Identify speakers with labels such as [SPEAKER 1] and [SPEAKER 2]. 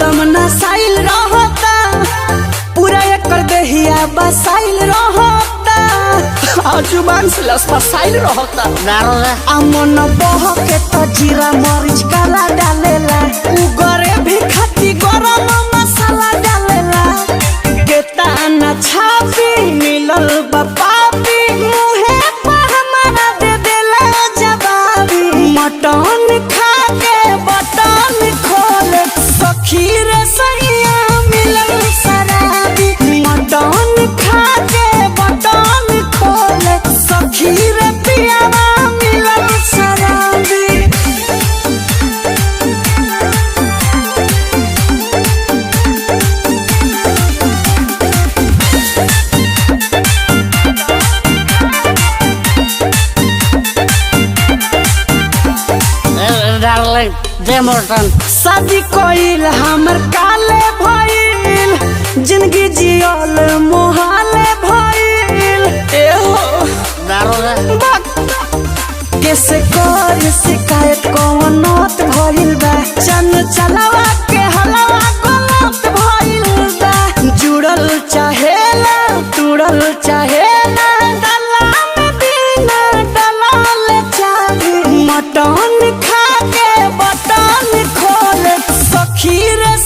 [SPEAKER 1] हरदम नसाइल रहता, पूरा एकर देहिया बसाइल रहता, आ जुबान से लसफसाइल रहता। आ मन बह के त जीरा मरीच काला डालेला, उगरे भी खाती गरम मसाला डालेला। केतना छापी मिलल बा पापी, मुहे पर हमारा दे देला जवाबी। मटन खा के बटन खोल, सखी रे सैया मिलल शराबी। मटन खा के बटन खोल, सखी रे पियावा मिलल शराबी।
[SPEAKER 2] डार्लिंग दे मटन।
[SPEAKER 1] शादी कोइल हमर काले भइल, जिंदगी जियल मोहाले भइल। ए हो कैसे कर शिकायत कौनत भइल बा, चन चलावा के हलवा गलत भइल बा। जुड़ल चाहेला तुड़ल चाहेला, डला में बिना डलाल चाही। मटन खा के बटन खोल, सखी रे।